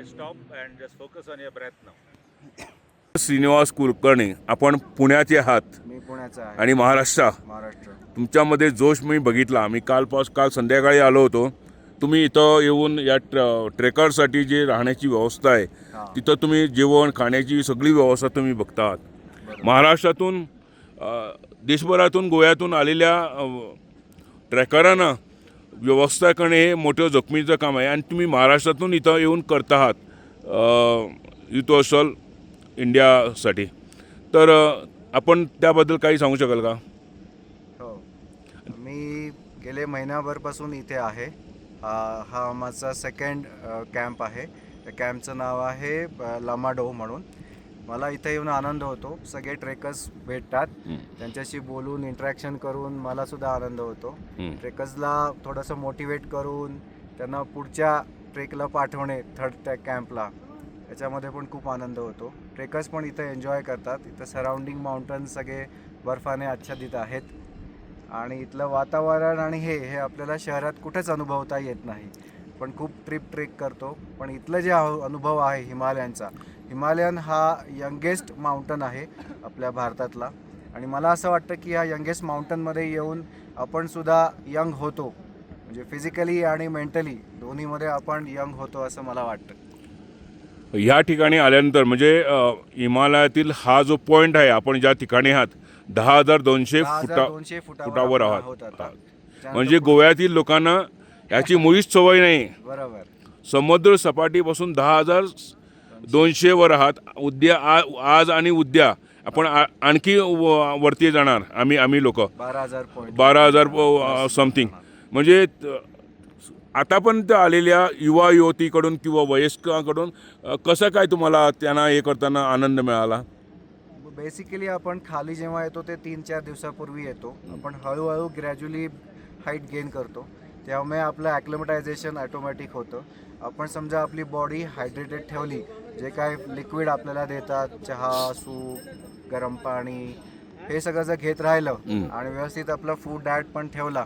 stop and just focus on your breath now. Srinivas Kulkarni, आपण पुण्याचे आहात मी पुण्याचा आहे. आणि महाराष्ट्र महाराष्ट्र. तुमच्यामध्ये जोश मी बघितला. मी काल संध्याकाळी आलो होतो. तुम्ही इथं येऊन या ट्रेकरसाठी जे राहण्याची व्यवस्था आहे तिथं तुम्ही जेवण खाण्याची सगळी व्यवस्था तुम्ही बघतात. महाराष्ट्रातून, देशभरातून, गोव्यातून आलेल्या ट्रेकरांना व्यवस्था करणे हे मोठं जोखमीचं काम आहे आणि तुम्ही महाराष्ट्रातून इथं येऊन करत आहात युथ हॉस्टेल इंडियासाठी. तर आपण त्याबद्दल काही सांगू शकाल का? हो, मी गेले महिनाभरपासून इथे आहे. हा हा माझा सेकंड कॅम्प आहे. त्या कॅम्पचं नाव आहे लामाडो म्हणून. मला इथे येऊन आनंद होतो. सगळे ट्रेकर्स भेटतात, त्यांच्याशी बोलून इंटरॅक्शन करून मला सुद्धा आनंद होतो. ट्रेकर्सला थोडंसं मोटिवेट करून त्यांना पुढच्या ट्रेकला पाठवणे, थर्ड त्या कॅम्पला, याच्यामध्ये पण खूप आनंद होतो. ट्रेकर्स पण इथं एन्जॉय करतात. इथं सराउंडिंग माउंटन्स सगळे बर्फाने आच्छादित आहेत आणि इथलं वातावरण आणि हे हे आपल्याला शहरात कुठेच अनुभवता येत नाही. पण खूप ट्रिप ट्रेक करतो, पण इथलं जे अनुभव आहे हिमालयांचा, हिमालयन हा यंगेस्ट माउंटन आहे आपल्या भारतातला आणि मला असं वाटतं की ह्या यंगेस्ट माउंटनमध्ये येऊन आपण सुद्धा यंग होतो, म्हणजे फिजिकली आणि मेंटली दोन्हीमध्ये आपण यंग होतो असं मला वाटतं. ह्या ठिकाणी आल्यानंतर म्हणजे हिमालयातील हा जो पॉईंट आहे, आपण ज्या ठिकाणी आहात 10,200 10,200 फुटावर फुटावर आहात. आहोत आता. आहात. म्हणजे गोव्यातील लोकांना याची मुळीच सवय नाही. बरोबर. समुद्र सपाटीपासून 10,200 वर आहात. उद्या आज आणि उद्या आपण आणखी वरती जाणार आम्ही आम्ही लोक 12,000 पॉईंट. 12,000 समथिंग. म्हणजे आता पण त्या आलेल्या युवा युवतीकडून किंवा वयस्कांकडून कसं काय तुम्हाला त्यांना हे करताना आनंद मिळाला? बेसिकली आपण खाली जेव्हा येतो ते 3-4 दिवसापूर्वी येतो. आपण हळूहळू ग्रॅज्युअली हाईट गेन करतो, त्यामुळे आपलं ॲक्लिमटायझेशन ॲटोमॅटिक होतं. आपण समजा आपली बॉडी हायड्रेटेड ठेवली, जे काय लिक्विड आपल्याला देतात, चहा, सूप, गरम पाणी, हे सगळं जर घेत राहिलं आणि व्यवस्थित आपलं फूड डाएट पण ठेवला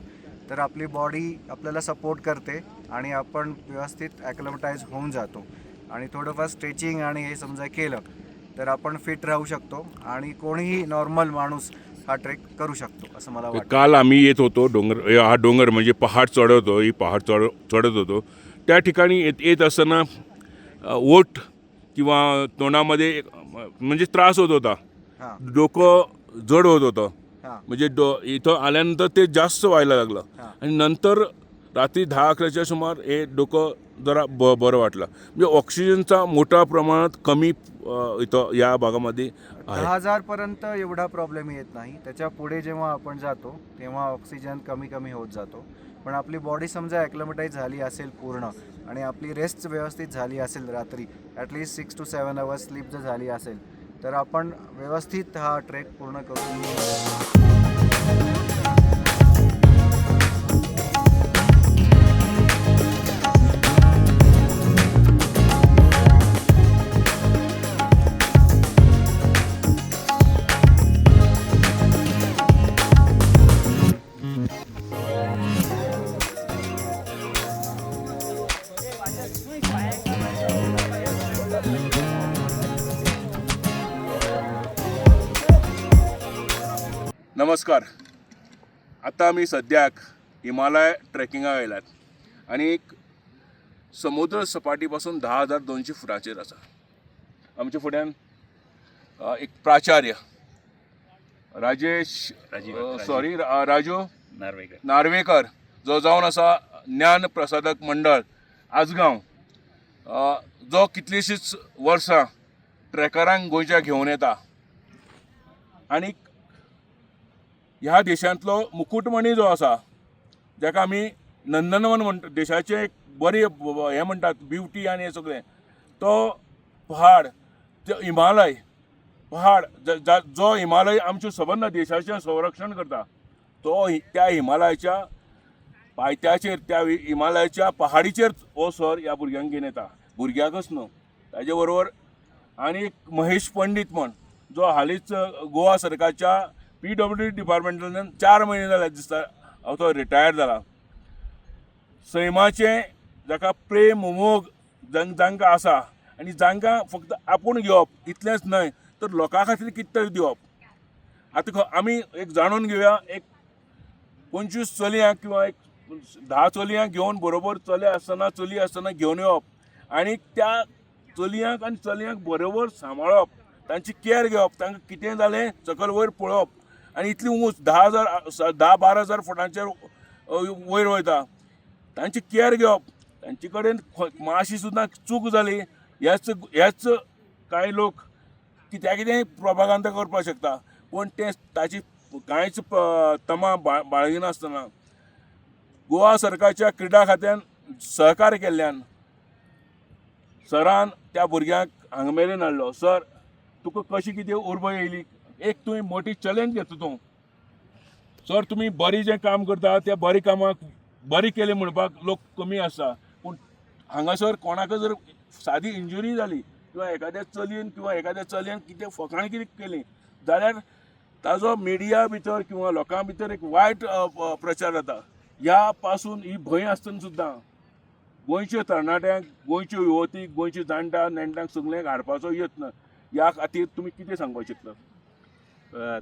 तर आपली बॉडी आपल्याला सपोर्ट करते आणि आपण व्यवस्थित ॲक्लमटाईज होऊन जातो. आणि थोडंफार स्ट्रेचिंग आणि हे समजा केलं तर आपण फिट राहू शकतो आणि कोणीही नॉर्मल माणूस हा ट्रेक करू शकतो असं मला वाटतं. काल आम्ही येत होतो डोंगर, हा डोंगर म्हणजे पहाड चढवतो, ही पहाड चढत होतो. त्या ठिकाणी येत येत असताना ओठ किंवा तोंडामध्ये म्हणजे त्रास होत होता, डोकं जड होत होतं. म्हणजे इथं आल्यानंतर ते जास्त व्हायला लागलं आणि नंतर रात्री 10-11च्या सुमार हे डोकं जरा बरं वाटलं. म्हणजे ऑक्सिजनचा मोठ्या प्रमाणात कमी इथं या भागामध्ये आहे. 10,000 पर्यंत एवढा प्रॉब्लेम येत नाही. त्याच्या पुढे जेव्हा आपण जातो तेव्हा ऑक्सिजन कमी कमी होत जातो. पण आपली बॉडी समजा ॲक्लमटाईज झाली असेल पूर्ण आणि आपली रेस्ट व्यवस्थित झाली असेल, रात्री at least 6 to 7 hours sleep जर झाली असेल तर आपण व्यवस्थित हा ट्रेक पूर्ण करू. नमस्कार. आता आमी सद्याक हिमालय ट्रेकिंगाक आयल्यात आनी समुद्र सपाटी पासून 10,200 फुटाचेर आसा. आमच्या फुड्यान एक प्राचार्य राजेश राजीव. सॉरी, राजू नार्वेकर. नार्वेकर, जो जावन आसा ज्ञान प्रसादक मंडळ आजगांव, जो कितलींशींच वर्सां ट्रेकरांक गोंयच्या घेवन येता आनी ह्या देशांतलो मुकुटमणी जो आसा, जाका आमी नंदनवन म्हणटा, देशाचें एक बरी हें म्हणटात ब्युटी आनी हें सगळें, तो पहाड, तो हिमालय पहाड, जो हिमालय आमच्या सबंद देशाचें संरक्षण करता, तो त्या हिमालयाच्या पायथ्याचेर, त्या हिमालयाच्या पहाडीचेर हो सर ह्या भुरग्यांक घेवन येता. भुरग्यांकच न्हू, ताजे बरोबर आनी एक महेश पंडीत म्हण, जो हालींच गोवा सरकारच्या पीडब्ल्यू डी डिपार्टमेंटांतल्यान 4 म्हयने जाले दिसता तो रिटायर जाला. सैमाचें जाका प्रेम मोग जांकां आसा आनी जांकां फक्त आपूण घेवप इतलेंच न्हय तर लोकां खातीर कितें तरी दिवप. आतां आमी एक जाणून घेवया, एक 25 चलयांक किंवा एक 10 चलयांक घेवन बरोबर चले आसतना चली आसतना घेवन येवप आनी त्या चलयांक आनी चलयांक बरोबर सांबाळप, तांची कॅर घेवप, तांकां कितें जालें सकयल वयर पळोवप आनी इतली उंच 10,000 10-12 हजार फुटांचेर वयर वयता, तांची कॅर घेवप, तांचे कडेन मातशी सुद्दां चूक जाली ह्याच ह्याच कांय लोक कित्या कितेंय प्रोपागांदा करपाक शकता, पूण तें ताची कांयच तमा बाळगिनासतना गोवा सरकारच्या क्रिडा खात्यान सहकार्य केल्ल्यान सरान त्या भुरग्यांक हांगा मेरेन हाडलो. सर, तुका कशी कितें उर्बा येयली? एक तुवें मोठी चॅलेंज घेतला तूं. सर, तुमी बरें जें काम करता त्या बरें कामाक बरें केलें म्हणपाक लोक कमी आसा, पूण हांगासर कोणाकय जर सादी इंजुरी जाली किंवा एखाद्या चलयेन किंवा एखाद्या चलयेन कितें फकाणां कितें केलीं जाल्यार ताजो मिडिया भितर किंवा लोकां भितर एक वायट प्रचार जाता. ह्या पासून ही भंय आसतना सुद्दां गोंयच्या तरणाट्यांक, गोंयच्यो युवतीक, गोंयच्या जाणट्या नेणट्यांक सगल्यांक हाडपाचो यत्न ह्या खातीर तुमी कितें सांगपाक शकता?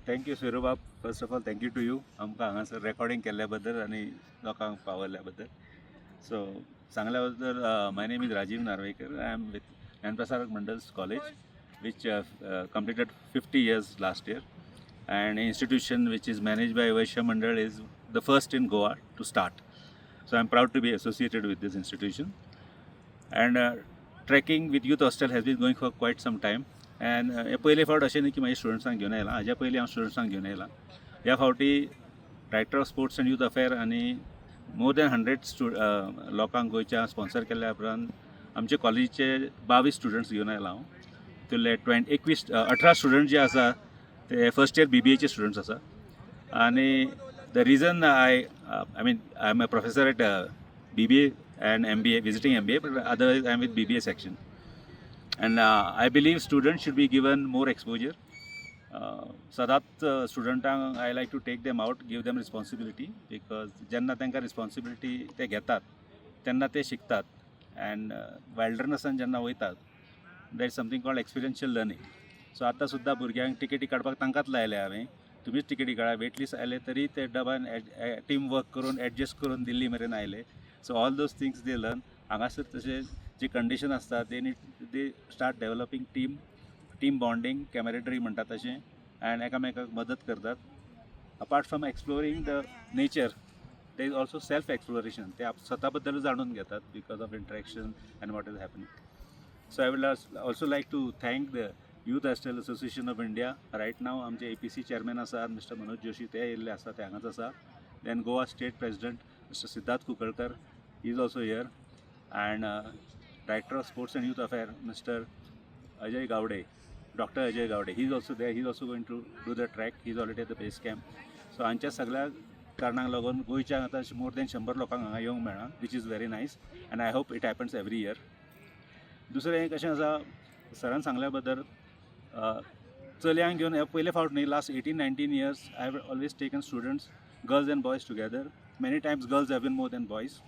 Thank you सोयरूबाब. First of all, thank you to you, आमकां हांगासर रेकॉर्डिंग केल्ल्या बद्दल आनी लोकांक पावयल्ल्या बद्दल. सो सांगल्या बद्दल, my name is Rajiv Narvekar. I am with Dnyanprasarak Mandal's College, which completed 50 years last year, and institution which is managed by Vaishya Mandal is the first in Goa to start. So I'm proud to be associated with this institution. And trekking with youth hostel has been going for quite some time. And हे पयले फावट अशें न्ही की म्हाज्या स्टुडंट्सांक घेवन आयला. हाज्या पयलीं हांव स्टुडंट्सांक घेवन आयला. ह्या फावटी Director of Sports and Youth Affair आनी मोर दॅन 100 लोकांक गोंयच्या स्पॉन्सर केल्ल्या उपरांत आमचे कॉलेजीचे 22 स्टुडंट्स घेवन आयला हांव. तितूंतले ट्वेंट 21 18 स्टुडंट जे आसा ते फर्स्ट इयर बीबीएचे स्टुडंट्स आसा. आनी the reason I mean, I am a professor at BBA and MBA, visiting MBA, but otherwise I am with BBA section. And I believe students should be given more exposure. सदांच स्टुडंटांक I like to take them out, give them responsibility, because जेन्ना तांकां responsibility ते घेतात तेन्ना ते शिकतात. And वायल्डरनसान जेन्ना वयतात, that is something called experiential learning. So आतां सुद्दां भुरग्यांक टिकेटी काडपाक तांकांच लायले हांवें, तुमीच टिकेटी काडा. वेट लिस्ट आयले तरी ते डबान टीम वर्क करून एडजस्ट करून दिल्ली मेरेन आयले. So all those things they learn. हांगासर तशें जी कंडिशन आसता, they need they start developing team bonding, camaraderie म्हणटा तशें, अँड एकामेकाक मदत करतात. Apart from exploring the nature, there is also self exploration. ते स्वता बद्दल जाणून घेतात because of interaction and what is happening. So I will also like to thank the Youth Hostel Association of India. Right now आमचे APC chairman आसात mister Manoj Joshi, ते येयल्ले आसा, ते हांगाच आसा. Then Goa State President Mr. Siddharth Kunkalkar is also here, and Director of Sports and Youth Affair Mr. Ajay Gawde, Doctor Ajay Gawde, he is also there. He is also going to do the trek. He is already at the base camp. So हांच्या सगळ्या कारणांक लागून गोंयच्या आतां more than 100 लोकांक हांगा येवंक मेळ्ळां, which is very nice, and I hope it happens every year. दुसरें कशें आसा, सरान सांगल्या बद्दल, चलयांक घेवन हे पयले फावट न्ही. Last 18-19 years I have always taken students, girls and boys together. Many times girls have been more than boys,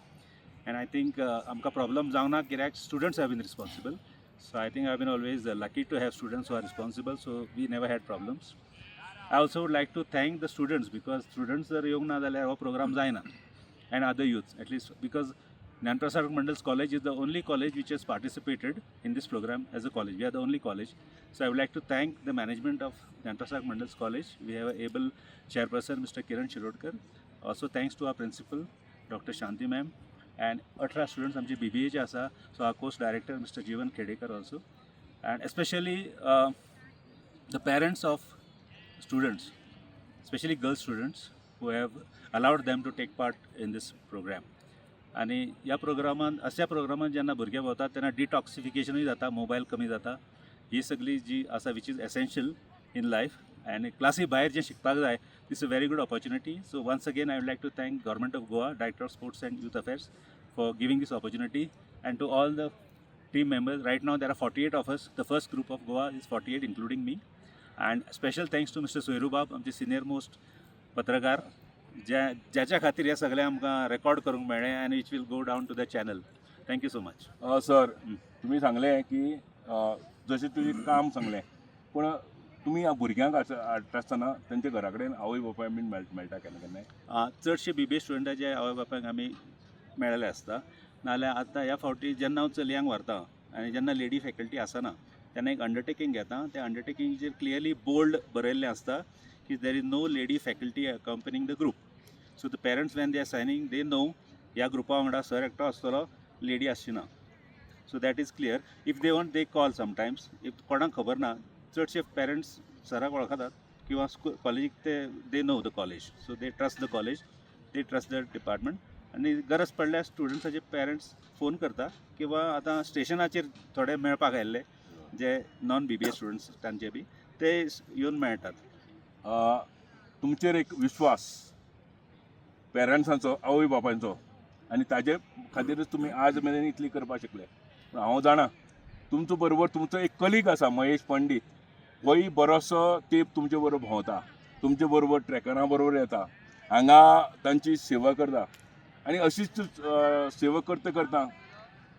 and I think आमकां प्रॉब्लम जावना कित्याक students have been responsible. So I think I been always lucky to have students who are responsible, so we never had problems. I also would like to thank the students, because students जर येवंक ना जाल्यार हो programme जायना, and other youths at least, because Dnyanprasarak Mandal's College is the only college which has participated in this program as a college. We are the only college. So I would like to thank the management of Dnyanprasarak Mandal's College. We have a able chairperson, Mr. Kiran Shirodkar. Also thanks to our principal, Dr. Shanti ma'am, and 18 students आमचे बीबीएचे आसा. So our course director, Mr. Jeevan Khedekar also. And especially the parents of students, especially girl students, who have allowed them to take part in this program. आनी ह्या प्रोग्रामान, अशा प्रोग्रामान जेन्ना भुरगे भोंवतात तेन्ना डिटॉक्सिफिकेशनूय जाता, मोबायल कमी जाता. ही सगळी जी आसा, which is essential in life, आनी क्लासी भायर जें शिकपाक जाय, this a very good opportunity. So once again I would like to thank Government of Goa, Director of Sports and Youth Affairs, for giving this opportunity, and to all the team members. Right now there are 48 of us. The first group of Goa is 48, including me. And special thanks to Mr. सोयरूबाब, आमचे senior most पत्रकार, ज्या ज्याच्या खातीर हे सगळें आमकां record करूंक मेळ्ळें, and which will go down to the channel. Thank you so much. Sir, तुमी सांगलें की जशें तुजें काम सांगलें, पूण तुमी ह्या भुरग्यांक हाडटा आसतना तेंच्या घरा कडेन आवय बापाय बीन मेळटा केन्ना केन्नाय? चडशे बीबीए स्टुडंटाचे आवय बापायक आमी मेळ्ळेले आसता. नाजाल्यार आतां ह्या फावटी जेन्ना हांव चलयांक व्हरता आनी जेन्ना लेडी फॅकल्टी आसना तेन्ना एक अंडरटेकींग घेता. त्या अंडरटेकिंगचेर क्लियरली बोल्ड बरयल्लें आसता की there is no lady faculty accompanying the group. So the parents, when they are signing, they know ह्या ग्रुपा वांगडा सर एकटो आसतलो, लेडी आसची ना. So that is clear. If they want, they call sometimes. If कोणाक खबर ना, चडशे पेरंट्स सराक वळखतात किंवा स्कूल कॉलेजीक ते they know the college, so they trust the college, they trust the department. आनी गरज पडल्यार स्टुडंट्साचे पेरंट्स फोन करता किंवा आतां स्टेशनाचेर थोडे मेळपाक आयिल्ले जे नॉन बीबीए स्टुडंट्स तांचे बी ते येवन मेळटात. तुमचेर एक विश्वास पेरंट्सांचो, आवय बापायचो, आनी ताजे खातीरच तुमी आज मेरेन इतली करपाक शकले. पूण हांव जाणा तुमचो बरोबर तुमचो एक कलीग आसा, महेश पंडीत, होय बरोसो तेंप तुमचे बरोबर भोंवता, तुमचे बरोबर ट्रॅकरां बरोबर येता, हांगा तांची सेवा करता. आनी अशीच सेवा करता करता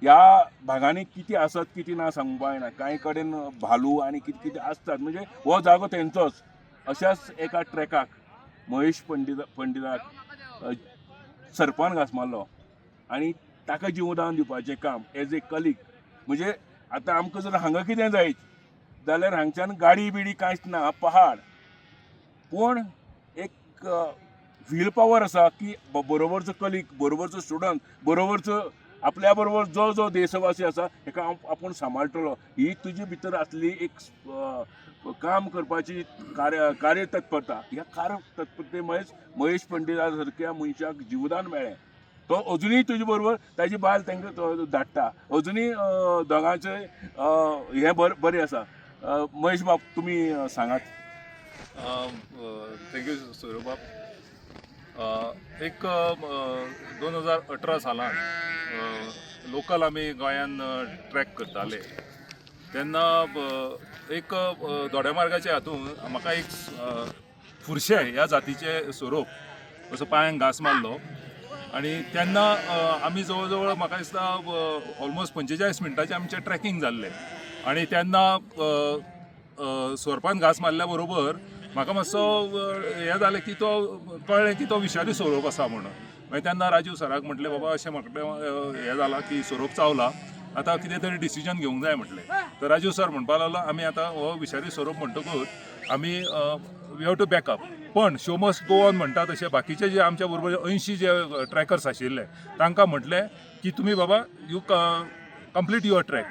ह्या भागांनी कितें आसत कितें ना सांगपा जायना. कांय कडेन भालू आनी कितें कितें आसतात, म्हणजे हो जागो तेंचोच. अशाच एका ट्रॅकाक महेश पंडिताक सरपान घांस मारलो आनी ताका जिवदान दिवपाचें काम एज ए कलीग. म्हणजे आतां आमकां जर हांगा कितें जायत जाल्यार हांगच्यान गाडी बिडी कांयच ना, पहाड, पूण एक व्हील पावर आसा की बरोबरचो कलीग, बरोबरचो स्टुडंट, बरोबरचो आपल्या बरोबर जो जो देशवासी आसा हेका हांव आपूण सांबाळटलो. ही तुजे भितर आसली एक काम करपाची कार्यतत्परता. ह्या कार्यतत्परतेमुळेच महेश पंडिता सारक्या मनशाक जिवदान मेळ्ळें. तो अजुनूय तुजे बरोबर ताजी बायल तांकां तो धाडटा, अजुनूय दोगांचें हें बरें आसा. महेश बाब, तुमी सांगात. Thank you सोयरूबाब. एक 2018 सालान लोकल आमी गोंयान ट्रॅक करताले तेन्ना एक दोड्या मार्गाच्या हातून म्हाका एक फुरशे ह्या जातीचे सोरोप असो पांयांक घांस मारलो. आनी तेन्ना आमी जवळ जवळ म्हाका दिसता ऑलमोस्ट 45 मिनटाचें आमचें ट्रॅकिंग जाल्लें. आनी तेन्ना सोरपान घांस मारल्या बरोबर म्हाका मातसो हें जालें की तो कळ्ळें की तो विशारी सोरोप आसा म्हणून. मागीर तेन्ना राजीव सराक म्हटलें, बाबा अशें म्हाका हें जालां की सोरोप चावला, आतां कितें तरी डिसिजन घेवंक जाय म्हटलें. तर राजीव सर म्हणपाक लागलो, आमी आतां हो विशारी सोरोप म्हणटकूच आमी we have to backup, पण शो मस्ट गो ऑन म्हणटा तशें बाकीचे जे आमच्या बरोबर 80 जे ट्रॅकर्स आशिल्ले तांकां म्हटलें की तुमी बाबा you complete your track.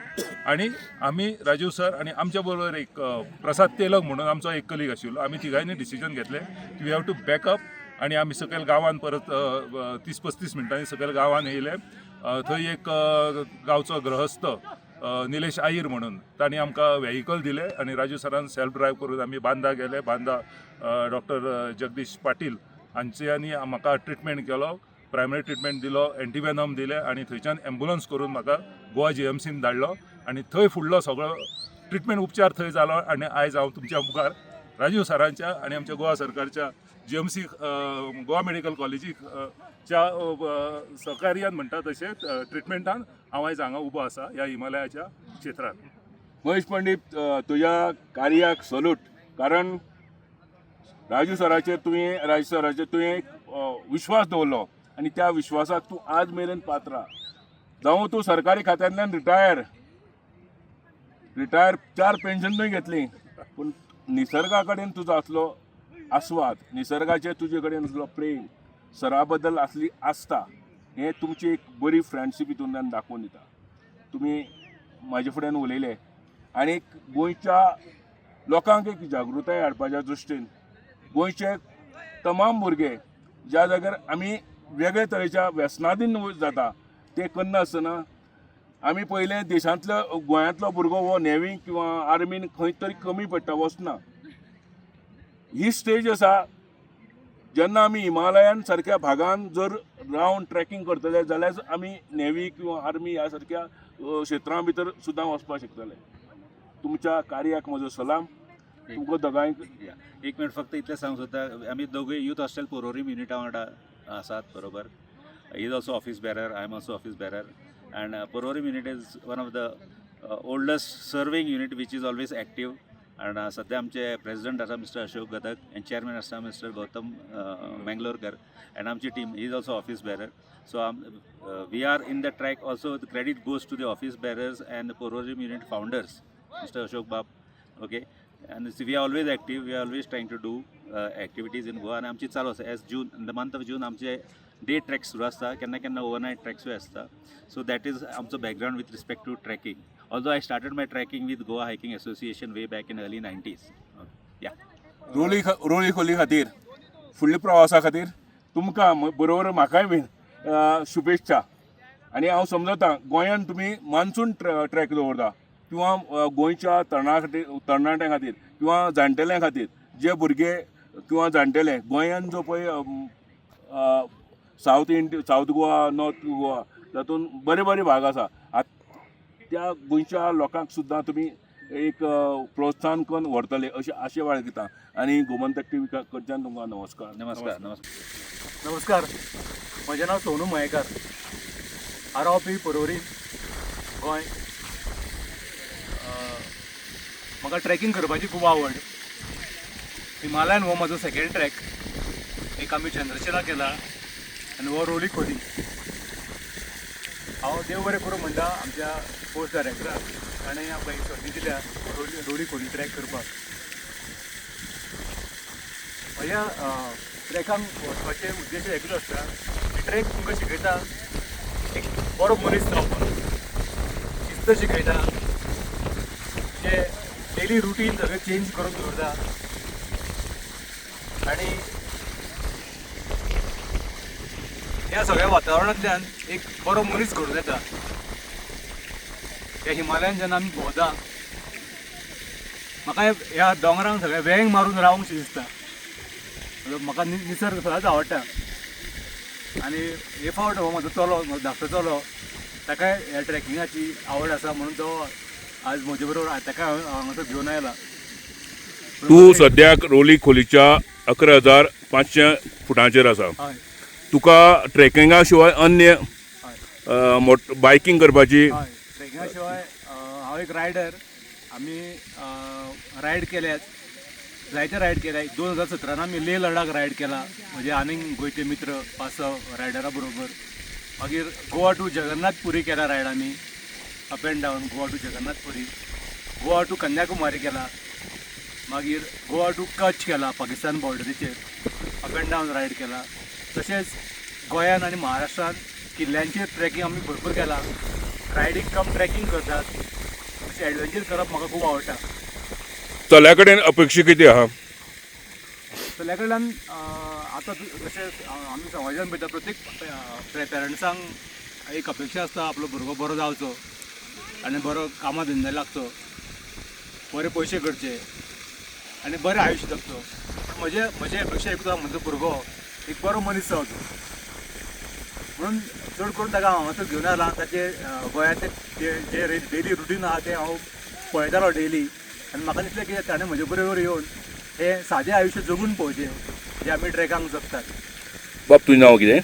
आनी आमी राजीव सर आनी आमच्या बरोबर एक प्रसाद तेलग म्हणून आमचो एक कलीग आशिल्लो, आमी तिगांयनी डिसिजन घेतलें की we have to backup. आनी आमी सकयल गांवान परत 30-35 मिनटांनी सकयल गांवान येयले. थंय एक गांवचो गृहस्थ निलेश आईर म्हणून तांणी आमकां व्हेहिकल दिलें आनी राजू सरान सेल्फ ड्रायव्ह करून आमी बांदा गेले. बांदा डॉक्टर जगदीश पाटील हांच्यांनी म्हाका ट्रिटमेंट केलो, प्रायमरी ट्रिटमेंट दिलो, एंटीवेनम दिलें आनी थंयच्यान एम्बुलन्स करून म्हाका गोवा जीएमसीन धाडलो आनी थंय फुडलो सगळो ट्रिटमेंट उपचार थंय जालो. आनी आयज हांव तुमच्या मुखार राजीव सरांच्या आनी आमच्या गोवा सरकारच्या जीएमसी गोवा मेडिकल कॉलेजीक च्या सहकार्यान म्हणटा तशें ट्रिटमेंटान हांव आयज हांगा उबो आसा ह्या हिमालयाच्या क्षेत्रांत. महेश पंडीत, तुज्या कार्याक सलूट, कारण राजू सराचेर तुवें एक विश्वास दवरलो आनी त्या विश्वासाक तूं आज मेरेन पात्र आहा. जावं तूं सरकारी खात्यांतल्यान रिटायर 4 पेन्शन तुवें घेतली, पूण निसर्गा कडेन तुजो आसलो आस्वाद, निसर्गाचेर तुजे कडेन आसलो प्रेम, सरा बद्दल आसली आस्था, हें तुमची एक बरी फ्रेंडशीप हितूंतल्यान दाखोवन दिता. तुमी म्हाजे फुड्यान उलयले आनी गोंयच्या लोकांक एक जागृताय हाडपाच्या दृश्टीन गोंयचे तमाम भुरगे ज्या जाग्यार आमी वेगळे तरेच्या व्यसनाधीन जाता ते करनासतना आमी पयलें देशांतलो गोंयांतलो भुरगो हो नेवी किंवा आर्मीन खंय तरी कमी पडटा, वचना. ही स्टेज आसा जेन्ना आमी हिमालयान सारक्या भागान जर रावन ट्रॅकिंग करतले जाल्यार आमी नेवी किंवा आर्मी ह्या सारक्या क्षेत्रां भितर सुद्दां वचपाक शकतले. तुमच्या कार्याक म्हजो सलाम. तुमकां दोगांयक एक मिनिट, फक्त इतलें सांगूंक सोदता, आमी दोगूय युथ हॉस्टेल पोरोरीम युनिटा वांगडा आसात बरोबर. Is also office bearer, I am also office bearer. And Porvorim unit is one of the oldest serving unit which is always active. And सध्या आमचे प्रेसिडेंट आसा मिस्टर अशोक गदक आनी चेअरमॅन आसा मिस्टर गौतम मेंगलोरकर आनी आमची team is also office bearer. So we are in the track also. The credit goes to the office bearers and Porvorim unit founders Mister Ashok Bab. Okay, and we are always active, we are always trying to do activities in Goa. आनी आमची चालू आसा as June, in the month of June आमचे day tracks सुरू आसता, केन्ना केन्ना overnight ट्रॅक्सूय आसता. सो that is आमचो background with respect to trekking. Although I started my trekking with Goa Hiking Association way back in early 90s. Yeah. रोली खोली खातीर फुडल्या प्रवासा खातीर तुमकां बरोबर म्हाकाय बीन शुभेच्छा. आनी हांव समजता गोंयान तुमी मान्सून ट्रॅक दवरता किंवा गोंयच्या तरणाट्यां खातीर किंवा जाणटेल्यां खातीर, जे भुरगे किंवा जाणटेले गोंयान जो पळय south India, south Goa, north Goa, तातूंत बरे बरे भाग आसा, त्या गोंयच्या लोकांक सुद्दां तुमी एक प्रोत्साहन करून व्हरतले अशें आशे बाळगिता. आनी गोमंतक टीव्ही कडच्यान तुमकां नमस्कार. नमस्कार, नमस्कार. नमस्कार, म्हजें नांव सोनू मयेकार, हांव रावपी पर्वरी, गोंय. म्हाका ट्रॅकिंग करपाची खूब आवड. हिमालयान हो म्हजो सेकेंड ट्रॅक. एक आमी चंद्रशिला केला आनी हो रोली खोली. हांव देव बरें करूं म्हणटा आमच्या स्पोर्ट्स डायरेक्टराक, ताणें आमकां एक संदी दिल्या रोली खोली ट्रॅक करपाक. म्हज्या ट्रॅकांक वचपाचे उद्देश एकूच आसता, ट्रॅक तुमकां शिकयता एक बरो मनीस जावपाक, शिस्त शिकयता, जे डेली रुटीन सगळें चेंज करून दवरता आनी ह्या सगळ्या वातावरणांतल्यान एक बरो मनीस घडून येता. ह्या हिमालयान जेन्ना आमी भोंवता, म्हाका ह्या दोंगरांक सगळें वेंग मारून रावंक शें दिसता. म्हाका निसर्ग सदांच आवडटा. आनी हे फावट हो म्हजो चलो, म्हजो धाकटो चलो, ताकाय ह्या ट्रॅकिंगाची आवड आसा म्हणून तो आज म्हजे बरोबर ताका हांव हांगासर घेवन आयला. तूं सद्याक रोली खोलीच्या 11,500 फुटांचेर आसा. हय. तुका ट्रॅकिंगा शिवाय अन्य बायकिंग करपाची? हय, ट्रॅकिंगा शिवाय हांव एक रायडर. आमी रायड केल्यात, जायते रायड केल्या. 2017 आमी लेह लडाख रायड केला, म्हजे आनीक गोंयचे मित्र 5-6 रायडरा बरोबर. मागीर गोवा टू जगन्नाथपुरी केला रायड आमी, up and down Goa to Jagannathpuri. Goa to Kanyakumari केला. मागीर गोवा टू कच्छ केला, पाकिस्तान बॉर्डरीचेर अप एंड डावन रायड केला. तशेंच गोंयान आनी महाराष्ट्रान किल्ल्यांचेर ट्रॅकिंग आमी भरपूर केला. रायडींग कम ट्रॅकिंग करतात, अशें एडवेंचर करप म्हाका खूब आवडटा. चल्या कडेन अपेक्षा कितें आहा? चल्या कडल्यान आतां जशें आमी समाजान पळयता, प्रत्येक पेरंट्सांक एक अपेक्षा आसता आपलो भुरगो बरो जावचो आनी बरो कामा धंद्या लागचो, बरे पयशे करचे आनी बरें आयुश्य जगचो. पूण म्हजे अपेक्षा एकूच आसा, म्हजो भुरगो एक बरो मनीस जावचो म्हणून चड करून ताका हांव हांगासर घेवन आयला. ताचे गोंयांतले जे डेली रुटीन आहा तें हांव पळयतालो डेली, आनी म्हाका दिसलें की ताणें म्हजे बरोबर येवन हें सादें आयुश्य जगून पळोवचें जें आमी ट्रॅकांक जगतात. बाब, तुजें नांव कितें?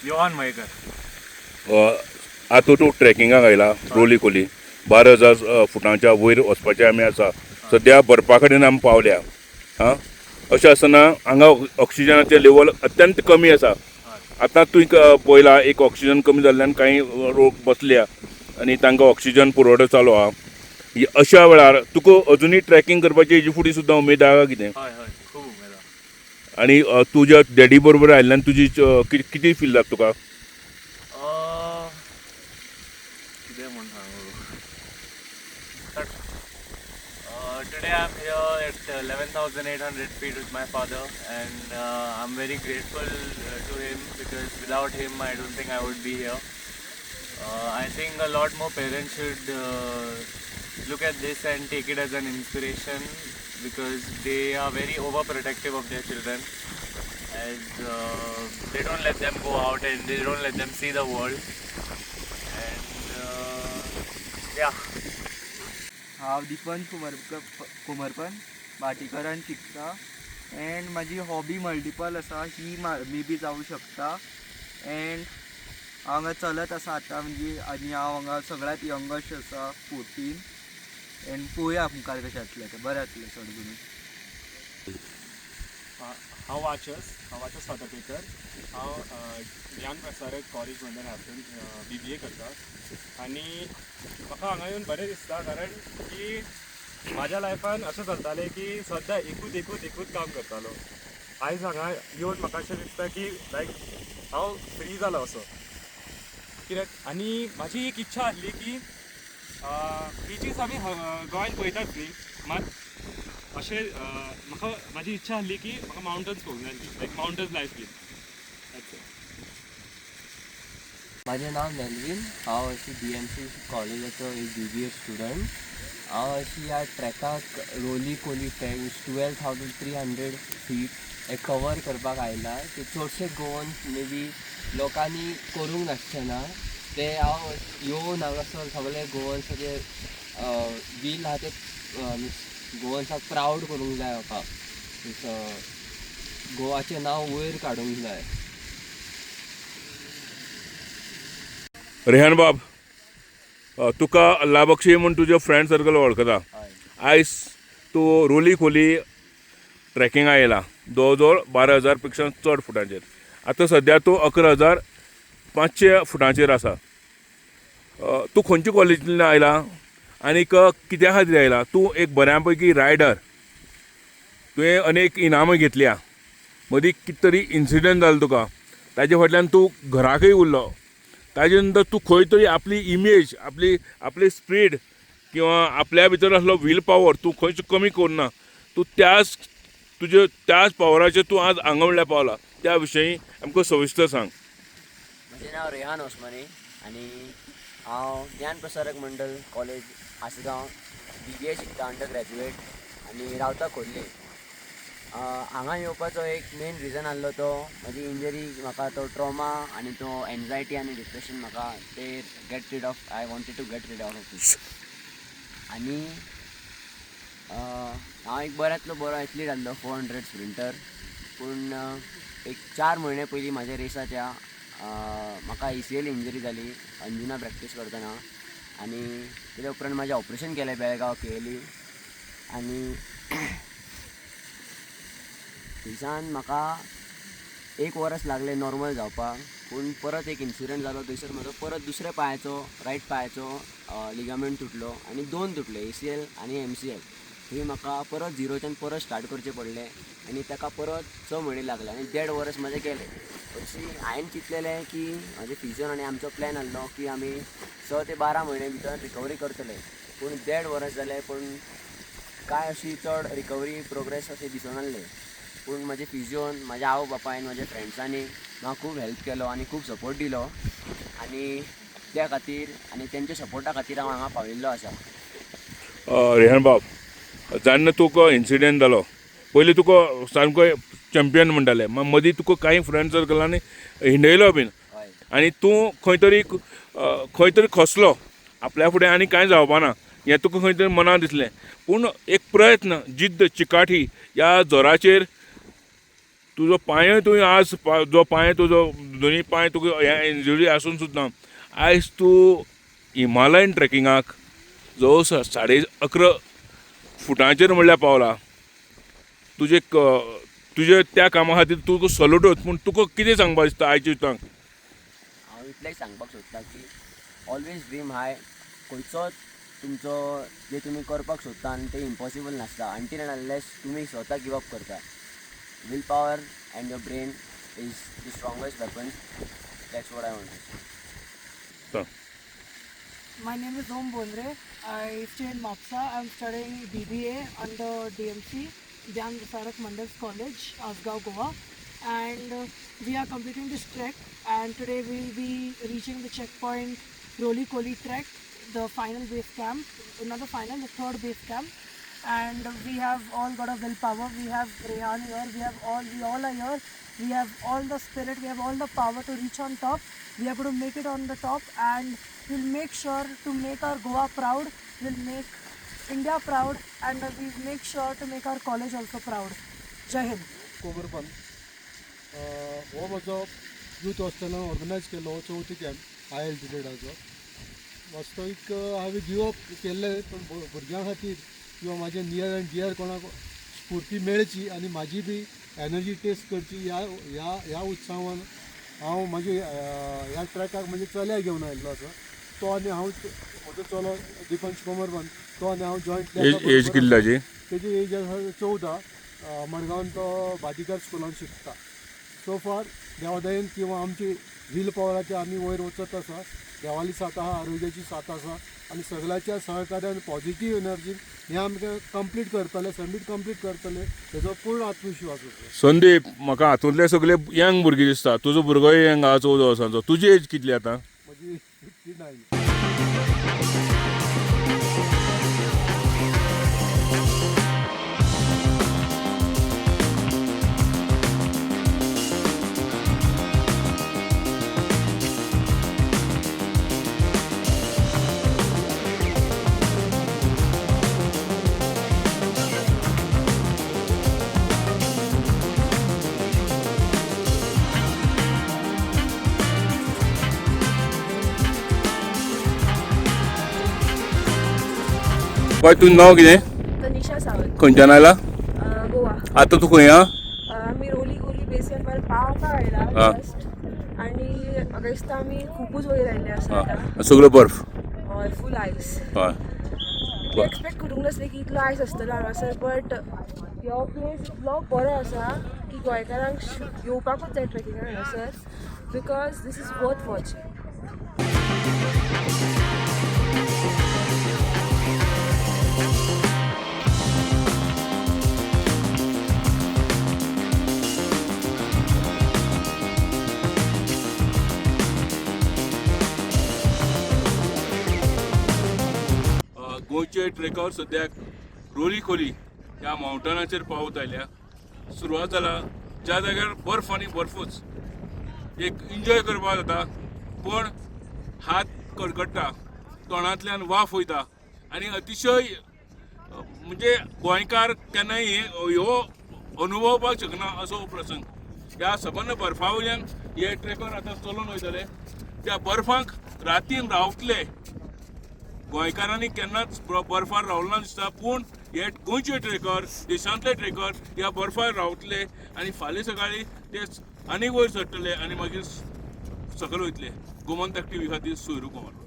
योहान मयेकर. आतां तूं ट्रॅकिंगाक आयला रोली खोली, 12,000 फुटांच्या वयर वचपाचें आमी आसा. सद्या बर्फा कडेन आमी पावल्या. आं, अशें आसतना हांगा ऑक्सिजनाचें लेवल अत्यंत कमी आसा. आतां तुवें पळयलां, एक ऑक्सिजन कमी जाल्ल्यान कांय लोक बसल्या आनी तांकां ऑक्सिजन पुरवठो चालू आहा. अशा वेळार तुका अजुनूय ट्रॅकिंग करपाची हेजी फुडें सुद्दां उमेद आहा कितें? हय हय, खूब उमेद आहा. आनी तुज्या डॅडी बरोबर आयिल्ल्यान तुजी कितें फील जाता तुका? कितें म्हूण सांगू? Today I'm here at 11,800 feet with my father, and I'm very grateful to him because without him I don't think I would be here. I think a lot more parents should look at this and take it as an inspiration because they are very overprotective of their children, as they don't let them go out and they don't let them see the world. And yeah. हांव दीपन कुमरपन भाटीकरान शिकता and म्हाजी hobby multiple आसा, ही may be जावूं शकता. And हांव हांगा चलत आसा आतां म्हणजे आनी हांव हांगा सगळ्यांत यंगस्ट आसा 14 एंड पळोवया मुखार कशें जातलें तें, बरें जातलें चड करून. हांव वाचस, हांव वाचस फातर्पेकर. हांव ज्ञान प्रसारक कॉलेज मंडळ हातून BBA करता आनी म्हाका हांगा येवन बरें दिसता, कारण की म्हाज्या लायफान अशें चलतालें की सद्दां एकूच एकूच एकूच काम करतालो. आयज हांगा येवन म्हाका अशें दिसता की लायक हांव फ्री जालो असो कित्याक. आनी म्हाजी एक इच्छा आसली की बिचीस आमी गोंयान पळयतात न्ही, मात अशें म्हाका म्हाजी इच्छा आसली की म्हाका मावंटन्स पळोवंक जाय आसली, लायक मावंटन्स लायफ बीन. म्हाजें नांव मेलवीन, हांव अशी DMC कॉलेजाचो एक BBA student. हांव अशी ह्या ट्रॅकाक रोली कोली ट्रॅक 12,300 फीट हे कवर करपाक आयला. ते चडशे गोवन मे बी लोकांनी करूंक नासचें ना, ते हांव येवन हांगासर सगळे गोवन्साचे वील आहा ते गोवन्साक प्रावड करूंक जाय. म्हाका गोवाचें नांव वयर काडूंक जाय. रेहान बाब, तुका अल्ला बक्षी म्हूण तुजे फ्रेंड सर्कल वळखता. आयज तूं रोली खोली ट्रॅकिंगा येयला जवळ जवळ 12,000 पेक्षा चड फुटांचेर. आतां सद्या तूं 11,500 फुटांचेर आसा. तूं खंयच्या कॉलेजींतल्यान आयला आनीक कित्या खातीर आयला? तूं एक बऱ्या पैकी रायडर, तुवें अनेक इनामां घेतल्या, मदीं कितें तरी इन्सिडंट जालो तुका, ताजे फाटल्यान तूं घराकय उरलो, ताजे नंतर तूं खंय तरी आपली इमेज, आपली आपली स्पीड किंवा आपल्या भितर आसलो व्हील पावर तूं खंयच कमी करुना. तूं त्याच तुजे त्याच पावराचेर तूं आज हांगा म्हणल्यार पावला. त्या विशयी आमकां सविस्तर सांग. म्हजें नांव रेहान ओस्मानी आनी हांव ज्ञान प्रसारक मंडळ कॉलेज आसगांव BBA शिकता अंडर ग्रॅज्युएट आनी रावता खोर्ले. हांगा येवपाचो एक मेन रिजन आसलो तो म्हजी इंजरी, म्हाका तो ट्रॉमा आनी तो एन्जायटी आनी डिप्रेशन म्हाका ते get rid of, I wanted to get rid of it. आनी हांव एक बऱ्यांतलो बरो एथलीट आसलो, 400 स्प्रिंटर. पूण एक 4 म्हयने पयलीं म्हाज्या रेसाच्या म्हाका ACL injury जाली अंजुना प्रॅक्टीस करतना आनी तेच्या उपरांत म्हाजें ऑपरेशन केलें बेळगांव KLE. आनी थंयसान म्हाका 1 वर्स लागलें नॉर्मल जावपाक. पूण परत एक इन्सिडंट जालो, थंयसर म्हजो परत दुसऱ्या पांयाचो, रायट पांयाचो लिगामेंट तुटलो आनी 2 तुटले, ACL आनी MCL. थंय म्हाका परत झिरोच्यान परत स्टार्ट करचें पडलें आनी ताका परत 6 म्हयने लागले आनी 1.5 वर्स म्हाजें गेलें. हरशीं हांवें चिंतलेलें की म्हाजें फिजन आनी आमचो प्लॅन आसलो की आमी 6 ते 12 म्हयने भितर रिकवरी करतले, पूण 1.5 वर्स जालें पूण कांय अशी चड रिकवरी प्रोग्रेस अशें दिसनासलें. पूण म्हाजे फिजियोन, म्हाज्या आवय बापायन, म्हाज्या फ्रेंड्सांनी म्हाका खूब हेल्प केलो आनी खूब सपोर्ट दिलो आनी त्या खातीर आनी तेंच्या सपोर्टा खातीर हांव हांगा पाविल्लो आसा. रेहान बाब, जेन्ना तुका इन्सिडंट जालो पयलीं तुका सामको चॅम्पियन म्हणटाले, मदीं तुका कांय फ्रेंड सर्कलांनी हिंडयलो बीन आनी तूं खंय तरी खंय तरी खसलो, आपल्या फुडें आनी कांय जावपाना हें तुका खंय तरी मनाक दिसलें. पूण एक प्रयत्न, जिद्द, चिकाटी ह्या जोराचेर तुजो पांय तुवें आज जो पांय तुजो दोनी पांय तुका हे इंजुरी आसून सुद्दां आयज तूं हिमालयन ट्रेकिंगाक जवळ 11.5 फुटांचेर म्हणल्यार पावला. तुजे तुजे त्या कामा खातीर तुका सल्यूट. पूण तुका कितें सांगपाक दिसता आयच्या युथांक? हांव इतलेंच सांगपाक सोदता की ऑलवेज ड्रीम हाय. खंयचोच तुमचो जे तुमी करपाक सोदता आनी तें इम्पॉसिबल नासता अंटील एंड अनलेस तुमी स्वता गिव अप करता. Will power and your brain is the strongest weapon. That's what I want to say. My name is Om Bondre. I stay in Mapsa. I'm studying BBA under DMC, Dhyan Prasarak Mandal's College, Asgaon, Goa. And we are completing this trek, and today we will be reaching the checkpoint Roli Koli trek, the final base camp, not the final, the third base camp. And we have all got a willpower. We have Rehan here, we all are here. We have all the spirit, we have all the power to reach on top. We are going to make it on the top, and we'll make sure to make our Goa proud. We'll make India proud, and we'll make sure to make our college also proud. Jai Hind. Komarpant. हो म्हजो youth हॉस्टेलान organise केल्लो हो चवथो camp हाय एल्टिट्युडाचो. वास्तवीक हांवें give up केल्लें, पूण भुरग्यां खातीर किंवा म्हाजे नियर एंड डियर कोणाक स्फूर्ती मेळची आनी म्हाजी बी एनर्जी टेस्ट करची ह्या ह्या ह्या उत्साहान हांव म्हाजे ह्या ट्रॅकाक म्हणजे चल्या घेवन आयिल्लो आसा. तो आनी हांव, म्हजो चलो दीपंश कोमरबंद, तो आनी हांव जॉयंटली. एज कितली ताजी? तेजी एज आसा 14. मडगांवान तो भाटीकर स्कुलान शिकता. सो फार देवादयेन किंवा आमची व्हील पॉवराचे आमी वयर वचत आसा. देवाली साथ आहा, आरोग्याची साथ आसा आनी सगळ्याच्या सहकार्यान पॉझिटीव एनर्जीन हें आमकां कंप्लीट करतले, सबमीट कंप्लीट करतले हेजो पूर्ण आत्मविश्वास आसा. संदीप, म्हाका हातूंतले सगळे यंग भुरगे दिसता. तुजो भुरगोय यंग आहा, 14 वर्सांचो. तुजी एज कितली आतां? म्हजी 59. बाय, तुजें नांव कितें? तनिषा सावंत. खंयच्यान आयला? गोवा. आतां तूं खंय आहा? आमी रोली कोली बेस कॅम्पार पावपाक आयला जस्ट आनी म्हाका दिसता आमी खुबूच वयर आयिल्ले आसा आतां. सगळो बर्फ. हय, फूल आयस. इतलें एक्सपेक्ट करूंक नासलें की इतलो आयस आसतलो हांगासर, बट हो प्लेस इतलो बरो आसा की गोंयकारांक येवपाकूच जाय ट्रेकिंगाक हांगासर, because this is worth watching. गोंयचे ट्रेकर सद्याक रोली खोली ह्या मावंटनाचेर पावत आयल्या. सुरवात जाला ज्या जाग्यार बर्फ आनी बर्फूच. एक एन्जॉय करपाक जाता, पूण हात कडकडटा, तोंडांतल्यान वाफ वयता आनी अतिशय म्हणजे गोंयकार केन्नाय ह्यो अनुभवपाक शकना असो हो प्रसंग. ह्या सबंद बर्फा वयल्यान हे ट्रेकर आतां चलोन वयतले. त्या बर्फाक रातीन रावतले. गोंयकारांनी केन्नाच बर्फार रावला दिसता, पूण हे गोंयचे ट्रेकर, देशांतले ट्रेकर ह्या बर्फार रावतले आनी फाल्यां सकाळीं ते आनीक वयर चडटले आनी मागीर सकयल वयतले. गोमंतक टीव्ही खातीर सोयरू कुमार.